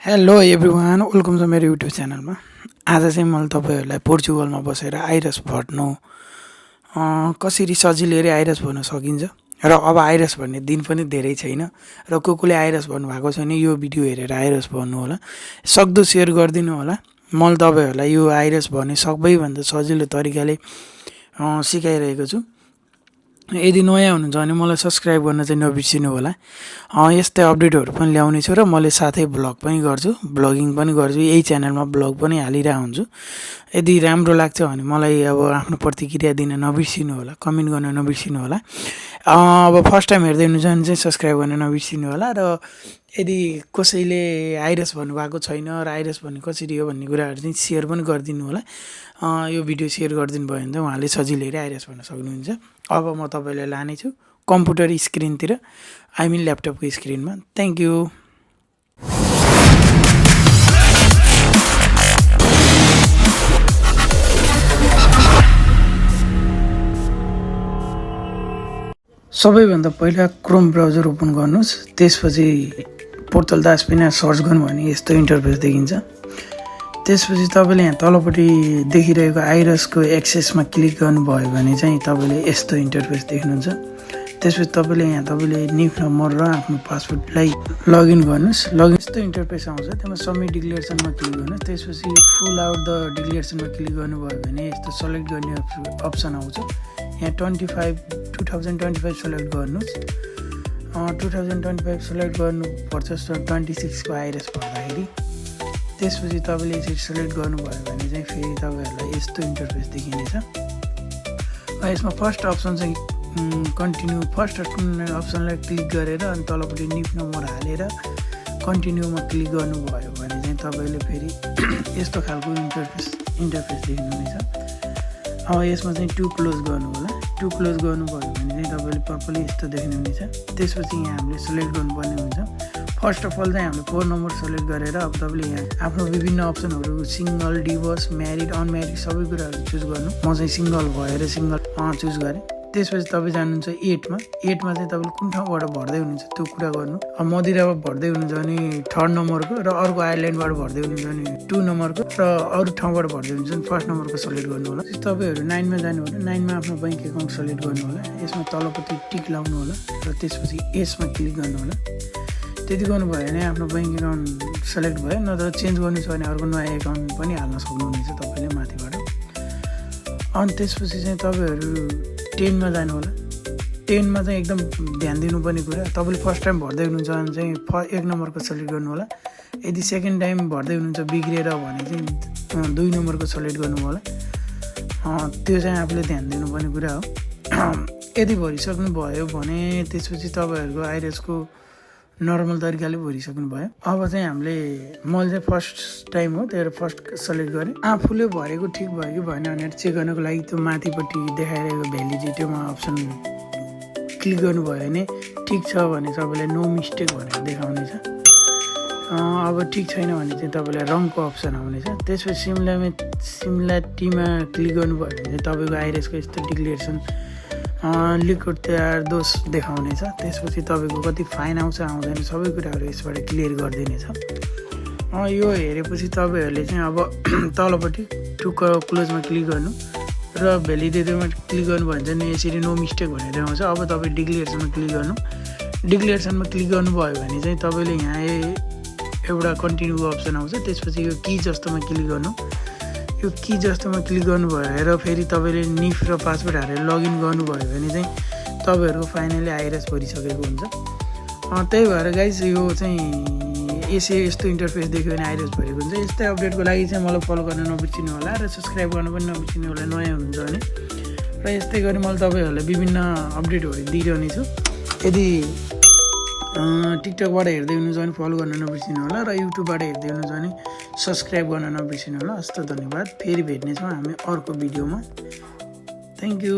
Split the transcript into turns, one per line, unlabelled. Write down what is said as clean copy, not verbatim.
Hello everyone, welcome छ मेरो YouTube च्यानलमा। आज चाहिँ मैले तपाईँहरूलाई पोर्चुगलमा बसेर आइरस भर्नु कसरी सजिलै आइरस भर्न सकिन्छ र अब आइरस भन्ने दिन पनि धेरै छैन र कोले आइरस भन्नुभएको छ भने यो भिडियो हेरेर आइरस भन्नु होला, सक्दो सेयर गरिदिनु होला। मैले तपाईँहरूलाई यो आइरस भन्ने सबैभन्दा सजिलो तरिकाले सिकाइरहेको छु। यदि नयाँ हुनुहुन्छ भने मलाई सब्सक्राइब गर्न चाहिँ नबिर्सिनु होला। यस्तै अपडेटहरू पनि ल्याउने छु र मैले साथै ब्लग पनि गर्छु, ब्लगिङ पनि गर्छु, यही च्यानलमा ब्लग पनि हालिरहेको हुन्छु। यदि राम्रो लाग्छ भने मलाई अब आफ्नो प्रतिक्रिया दिन नबिर्सिनु होला, कमेन्ट गर्न नबिर्सिनु होला। अब फर्स्ट टाइम हेर्दै हुनुहुन्छ भने चाहिँ सब्सक्राइब गर्न नबिर्सिनु होला र यदि कसैले आइरस भन्नुभएको छैन र आइरस भन्ने कसरी हो भन्ने कुराहरू चाहिँ सेयर पनि गरिदिनु होला। यो भिडियो सेयर गरिदिनु भयो भने चाहिँ उहाँले सजिलै आइरस भन्न सक्नुहुन्छ। अब म तपाईँलाई लानेछु कम्प्युटर स्क्रिनतिर, आई मिन ल्यापटपको स्क्रिनमा। Thank you. सबैभन्दा पहिला क्रोम ब्राउजर ओपन गर्नुहोस्, त्यसपछि पोर्टल दासपिना सर्च गर्नु भने यस्तो इन्टरफेस देखिन्छ। त्यसपछि तपाईँले यहाँ तलपट्टि देखिरहेको आइरसको एक्सेसमा क्लिक गर्नुभयो भने चाहिँ तपाईँले यस्तो इन्टरफेस देख्नुहुन्छ। त्यसपछि तपाईँले निफ नम्बर र आफ्नो पासवर्डलाई लगइन गर्नुहोस्। लगइन यस्तो इन्टरफेस आउँछ, त्यसमा सबमिट डिक्लेरेसनमा क्लिक गर्नुहोस्। त्यसपछि फुल आउट द डिक्लेरेसनमा क्लिक गर्नुभयो भने यस्तो सेलेक्ट गर्ने अप्सन आउँछ। यहाँ 2025 सेलेक्ट गर्नुहोस्। 2025 सेलेक्ट गर्नुपर्छ 26 को आइरस भर्दाखेरि। त्यसपछि तपाईँले यसरी सेलेक्ट गर्नुभयो भने चाहिँ फेरि तपाईँहरूलाई यस्तो इन्टरफेस देखिनेछ। यसमा फर्स्ट अप्सन चाहिँ कन्टिन्यू, फर्स्ट अप्सनलाई क्लिक गरेर अनि तलपट्टि निफ नम्बर हालेर कन्टिन्यूमा क्लिक गर्नुभयो भने चाहिँ तपाईँले फेरि यस्तो खालको इन्टरफेस देख्नुहुनेछ। अब यसमा चाहिँ टु क्लोज गर्नु होला। टु क्लोज गर्नुभयो भने चाहिँ तपाईँले प्रपरली यस्तो देख्नुहुनेछ। त्यसपछि यहाँ हामीले सेलेक्ट गर्नुपर्ने हुन्छ। फर्स्ट अफ अल चाहिँ हामीले 4 नम्बर सेलेक्ट गरेर अब तपाईँले यहाँ आफ्नो विभिन्न अप्सनहरू सिङ्गल, डिभोर्स, म्यारिड, अनम्यारिड सबै कुराहरू चुज गर्नु। म चाहिँ सिङ्गल भएर सिङ्गल चुज गरेँ। त्यसपछि तपाईँ जानुहुन्छ 8मा चाहिँ तपाईँले कुन ठाउँबाट भर्दै हुनुहुन्छ त्यो कुरा गर्नु। अब मदिराबाट भर्दै हुनुहुन्छ भने 3rd नम्बरको र अर्को आयरल्यान्डबाट भर्दै हुनुहुन्छ भने 2 नम्बरको र अरू ठाउँबाट भर्दै हुनुहुन्छ भने 1st नम्बरको सेलेक्ट गर्नु होला। तपाईँहरू 9मा जानु होला। 9मा आफ्नो ब्याङ्क एकाउन्ट सेलेक्ट गर्नु होला। यसमा तलपट्टि टिक लाउनु होला र त्यसपछि यसमा क्लिक गर्नु होला। त्यति गर्नुभयो भने आफ्नो ब्याङ्क एकाउन्ट सेलेक्ट भयो। नत्र चेन्ज गर्नु छ भने अर्को नयाँ एकाउन्ट पनि हाल्न सक्नुहुनेछ तपाईँले माथिबाट। अनि त्यसपछि चाहिँ तपाईँहरू 10मा जानु होला। 10मा चाहिँ एकदम ध्यान दिनुपर्ने कुरा, तपाईँले फर्स्ट टाइम भर्दै हुनुहुन्छ भने चाहिँ 1 नम्बरको सेलेक्ट गर्नु होला। यदि सेकेन्ड टाइम भर्दै हुनुहुन्छ बिग्रिएर भने चाहिँ 2 नम्बरको सेलेक्ट गर्नु होला। त्यो चाहिँ आफूले ध्यान दिनुपर्ने कुरा हो। यदि भरिसक्नु भयो भने त्यसपछि तपाईँहरूको आइरसको नर्मल तरिकाले भरिसक्नु भयो। अब चाहिँ मैले चाहिँ फर्स्ट टाइम हो, त्यही भएर फर्स्ट सेलेक्ट गरेँ। आफूले भरेको ठिक भयो कि भएन भनेर चेक गर्नको लागि त्यो माथिपट्टि देखाइरहेको भ्यालिडिटीमा अप्सन क्लिक गर्नुभयो भने ठिक छ भने तपाईँलाई नो मिस्टेक भनेर देखाउनेछ। अब ठिक छैन भने चाहिँ तपाईँलाई रङको अप्सन आउनेछ। त्यसपछि सिमिलरिटीमा क्लिक गर्नुभयो भने चाहिँ तपाईँको आइरसको यस्तो डिक्लेरेसन लिक्विड तयार दोष देखाउनेछ। त्यसपछि तपाईँको कति फाइन आउँछ आउँदैन सबै कुराहरू यसबाट क्लियर गरिदिनेछ। यो हेरेपछि तपाईँहरूले चाहिँ अब तलपट्टि टु क्लोजमा क्लिक गर्नु र भ्यालिडेटरमा क्लिक गर्नुभयो भने चाहिँ यसरी नो मिस्टेक भनेर आउँछ। अब तपाईँ डिक्लेरेसनमा क्लिक गर्नु। डिक्लेरेसनमा क्लिक गर्नुभयो भने चाहिँ तपाईँले यहाँ एउटा कन्टिन्यूको अप्सन आउँछ। त्यसपछि यो की जस्तोमा क्लिक गर्नु। यो की जस्तोमा क्लिक गर्नुभयो र फेरि तपाईँले निफ र पासवर्ड हालेर लगइन गर्नुभयो भने चाहिँ तपाईँहरूको फाइनली आइरस भरिसकेको हुन्छ। त्यही भएर गाइज यो चाहिँ यस्तो इन्टरफेस देख्यो भने आइरस भरेको हुन्छ। यस्तै अपडेटको लागि चाहिँ मलाई फलो गर्न नबिर्सिनु होला र सब्सक्राइब गर्न पनि नबिर्सिनु होला नयाँ हुनुहुन्छ भने। र यस्तै गरी मैले तपाईँहरूलाई विभिन्न अपडेटहरू दिइरहने छु। यदि टिकटकबाट हेर्दै हुनुहुन्छ भने फलो गर्न नबिर्सिनु होला र युट्युबबाट हेर्दै हुनुहुन्छ भने सब्सक्राइब गर्न नबिर्सिनु होला। हस्त धन्यवाद। फेरि भेट्नेछौँ हामी अर्को भिडियोमा। Thank you.